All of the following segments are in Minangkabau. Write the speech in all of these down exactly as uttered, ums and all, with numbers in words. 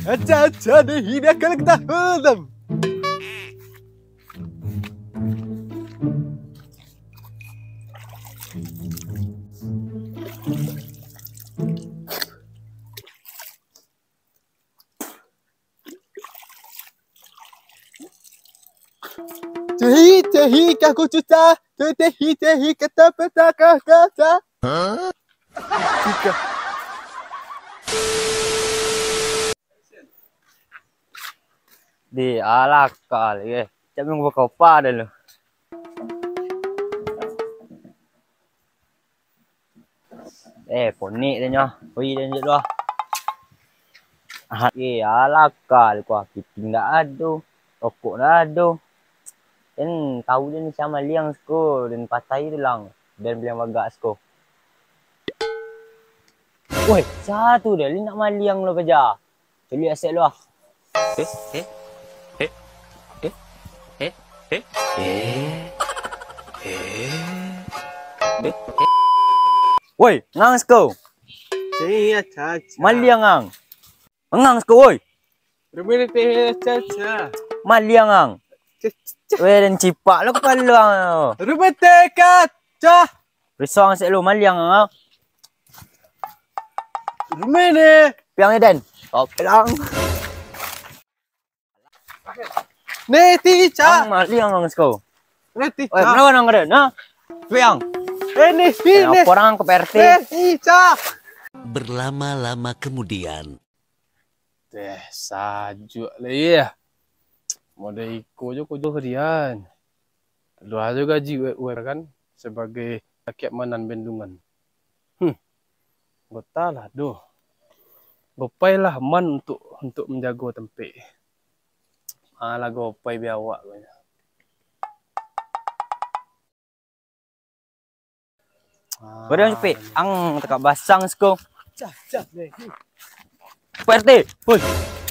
Aca, aca, deh, ini akan kita hantam. Cehi, cehi, kaku cuca, cehi, cehi, kata peta, kata. Hah? Cuca. Di alakal, eh. Cak minggu kopa dah lu. Eh, ponik tu nyo. Oi, dan je tu ah. Ah, eh, alakal ku ah, piting dak ado, rokok dak ado. Den tahu den sia maliang siko, den patai tu lang, den bilang bagak siko. Woi, sia tu dah, li nak maliang lo paja. Caliak asek lo ah. Eh, eh, eh, eh, eh, eh, eh, eh, eh. Woi, ngang siko. Cai, aca, aca. Maliang ang. Ngang siko, woi. Rumah teh, aca, aca. Maliang ang. Cah, cah, cah. Weh, den cipak lo kapalo ang. Rumah teh, kaca. Risau ang sek lo, maliang ang. Rumah ni. Piang ni, den. Kau piang. Neti, Cak. Ang maliang ang siko. Neti, Cak. Oi, kenapa nang ada? Nah, piang. Eh, Neti, Neti. Laporan ke P R T. Neti, Cak. Berlama-lama kemudian. Teh, sajuak lah, iya. Model iko jo kojo kalian. Dua jo gaji U M R kan, sabagai rakyat manan bendungan. Hmm. Gota lah doh. Gopailah man untuk, untuk manjago tampek. Alah, gopai biawak ko nyo. Badan capek, ang takak basang siko. Cah, cah, leh. P R T, hui.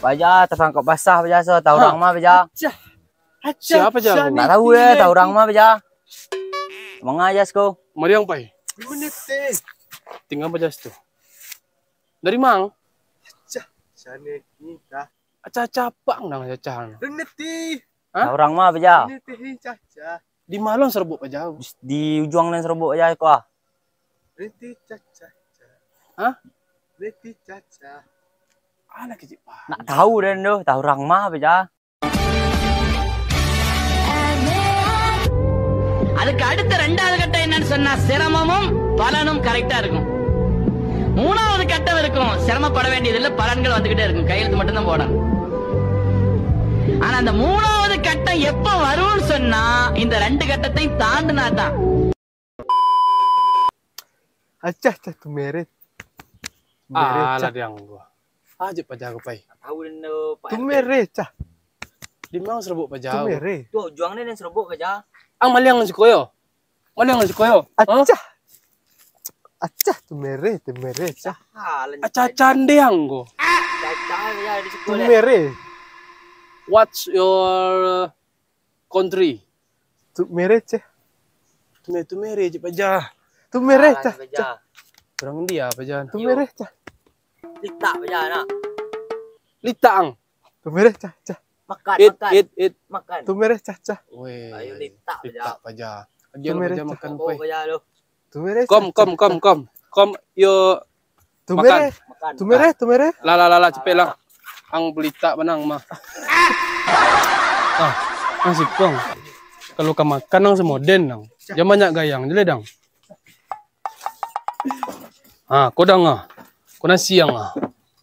Paja, tasangkok basah paja, so, tahu urang mah paja. Cah. Siapa, Jal? Tak tahu deh, tahu urang mah paja. Manga aja siko. Mariang pai. Tinggal paja situ. Dari mang? Cah, sana ni dah. Acah-acah apa ang nang acah-acah ang? Neti. Hah? Tahu urang mah paja. Neti, cah, cah. Di malon serobok paja. Di, di ujuang nan serobok paja ko ah. Neti, cah, cah, cah. Hah? Neti, cah, cah. Anak kecil. Nak tahu dan tu, tahu urang mah paja. அதுக்கு அடுத்த ரெண்டாவது கட்டம் என்னன்னு சொன்னா, சிரமமும் பலனும் கரெக்டா இருக்கும். மூணாவது கட்டம் இருக்கும், சிரமப்பட வேண்டியதில்லை, பலன்கள் வந்துகிட்டே இருக்கும், கையெழுத்து மட்டும்தான் போடணும். ஆனா, அந்த மூணாவது கட்டம் எப்ப வரும்னு சொன்னா, இந்த ரெண்டு கட்டத்தையும் தாண்டினா தான். Acah, acah, tu mereh. Mereh, alah, cah. Diang gua. Ah, jep paja gua pai. Tahu den tu, Pak. Tu R T. Mereh, cah. Di mang serobok paja. Tu mereh. Tu ujuang ni den serobok paja. Ang maliang siko yo. Maliang siko yo. Hah? Acah. Acah, tu mereh, tu mereh, cah. Ah, lan-, acah candiang gua. Acah paja di siko. Tu mereh. What's your country? Tu mereh, cah. Tu me-, tu mereh je paja. Tu mereh, cah, cah. Urang India paja. Tu mereh, cah. Litak paja nak. Litak ang. Tu mereh, cah, cah. Makan, it, makan. It, it. Makan. Tu mereh, cah, cah. Weh. Ayo litak paja. Litak paja. Agiah lo paja makan, pai. Tu mereh, kom, cah, kom, cah, kom, cah. Kom, kom. Kom, yo. Tu mereh. Makan. Tu mereh, tu mereh. Lah, lah, lah, lah, cepek lah. Ang belitak bana ang mah. Ah, ang siko ang. Kalau ka makan ang samoden ang. Jan banyak gayang je leh dang. Ha, ko dang ah. Ko nan siang ah.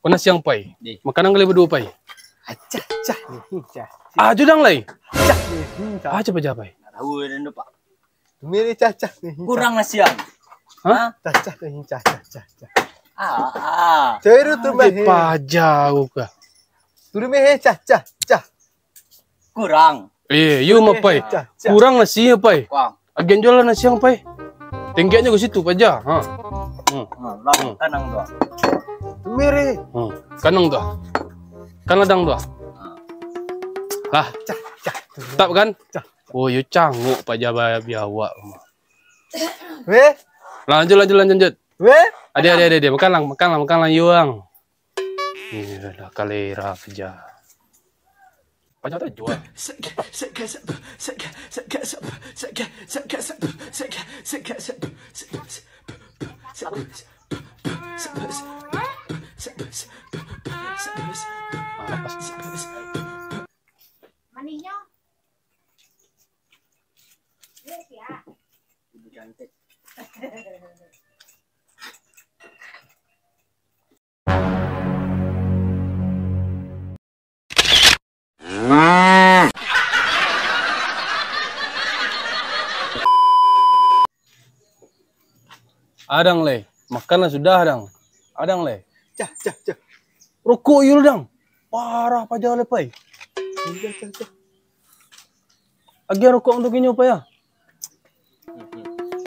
Ko nan siang, Pai. Deh. Makanan kalian baduo, Pai. Acah, cah ni, cah. Ah, jo dang lai. Cah ni, cah. Ah, cah paja, Pai. Tahu dah, Pak. Miri cah, cah ni, cah. Kurang nasi ang. Hah? Cah, cah ni, cah, cah, cah, cah. Ah, ah. Cari tu mah. Paja ko ka. Turi meh, cah, cah, cah. Kurang. Eh, yo mah, Pai. Cah, cah. Kurang nasi ang, Pai. Kurang. Agian jo lah nasi ang, Pai. Tengkeknyo ka situ, paja. Ha. Hmm. Ha, lah, hmm. Kanang tu. Miri. Hmm. Kanang tu. Kan ladang tu. Ha. Lah. Cah, cah. Tap kan? Cah. Oh, yo cangok paja ba-, biawak mah. Weh. Lanjut, lanjut, lanjut, lanjut. Weh. Ade, ade, ade, ade. Makan lang, makan lang, makan lang, yuang. Iyolah, kalera paja. Paja tu jual. Manisnyo. Iya, siap. Ibu cantik. Adang leh, makan lah sudah, Dang. Adang leh. Cah, cah, cah. Rokok iyo, Dang. Parah paja leh, Pai. Cah, cah, cah. Agiah rokok untuak inyo, Pai, ah.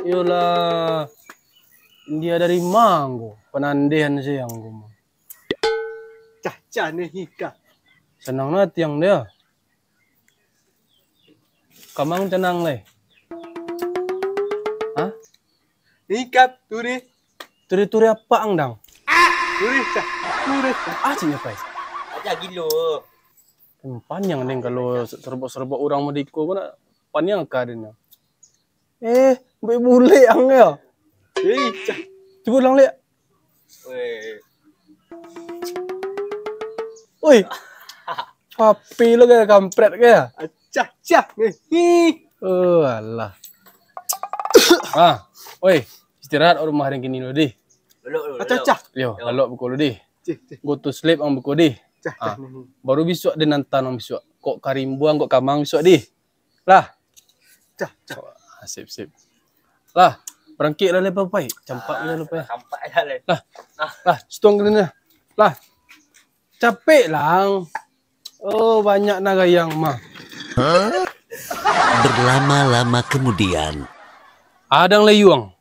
Iyolah. India dari ma ko? Panandehan siang ko mah. Cah, cah, neh hika. Sanang nah tiang dia. Kamang canang leh. Hah? Hikap, turi. Turi-turi apak ang, Dang? Turi, cah. Turi, cah. Ah, cik nyapai. Aja gilo. Hmm, paniang deng kalau se-, serebok-serebok urang mah di iko ko nak paniang ka den nyo. Eh, buek bulek ang yo. Eh, cah. Cubo ulang liak. Weh. Oi. Papi lo gaya kampret gaya. Acah, cah. Eh, ih. Oh, alah. Ah, oi. Istirahat rumah den kini lo, dih. Lolok, lolok, acah, lolok. Cah. Yo, yo. Lalok buko lo, dih. Cih, cih. Go to sleep ang buko, dih. Cah, cah, ah, nih, nih. Baru bisuak den antaan ang bisuak. Kok ka rimbo ang, kok ka ma ang bisuak, dih. Lah. Cah, cah. Ah, sip, sip. Lah, barangkek lah, leh, Pai. Campak lah, leh, Pai. Campak lah, leh. Lah. Lah, sitong kena. Lah. Capek lah ang. Oh, banyak nah gayang mah. Berlama-lama kemudian. Adang leh yuang.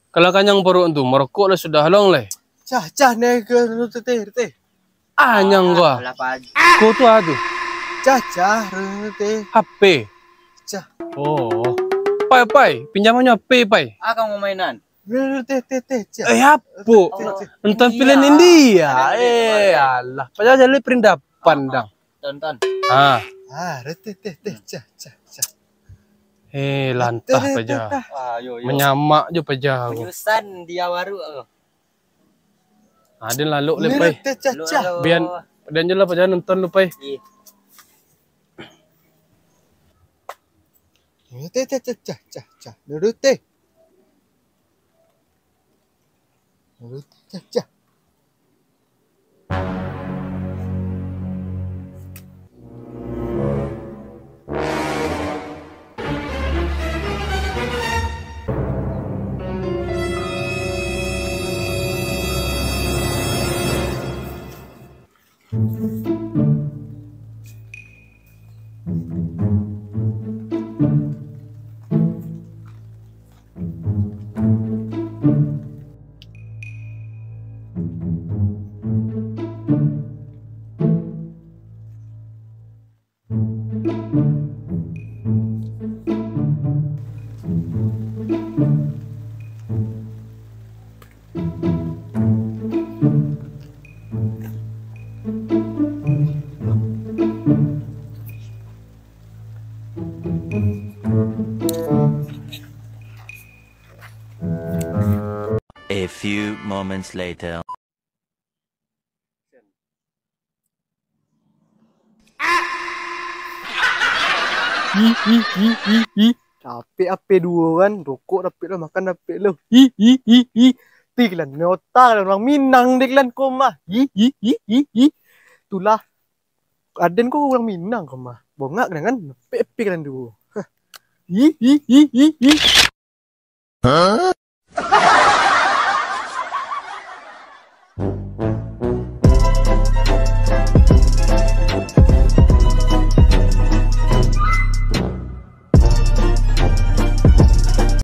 Kalau kanyang paruik tu, marokok lah sudah long leh. Cah, cah, neh ke lu teteh, teteh. Anyang gua. Ko tu ah tu. Cah, cah, teteh. H P. Cah. Oh. Pai, Pai, pinjamannyo H P, Pai. Ah, kamu mainan. Teteh, teteh, cah. Eh, apo? Teteh, teteh. Nonton film India. Eh, alah. Padahal jadi perindapan, Dang. Tonton. Ah. Ah, teteh, teteh, cah, cah, cah. Eh, lantah paja. Ah, yo, yo. Manyamak jo paja. Menyusan dia baru. Ah, den lalok leh, Pai. Teteh, cah, cah. Bian, den jo lah paja nonton lu, Pai. Iya. Teteh, cah, cah, cah, cah. Duduk, teh. Cah, cah. A few moments later. Ih, ih, ih, ih, ih. Dapek H P duo kan, rokok dapek lo, makan dapek lo. Ih, ih, ih, ih. mati kalian. Nyota kalian, urang Minang deh kalian ko mah. Ih, ih, ih, ih, ih. Itulah. Aden ko urang Minang ko mah. Bongak kalian kan? Pepe kalian tu. Hah. Ih, ih, ih, ih, ih.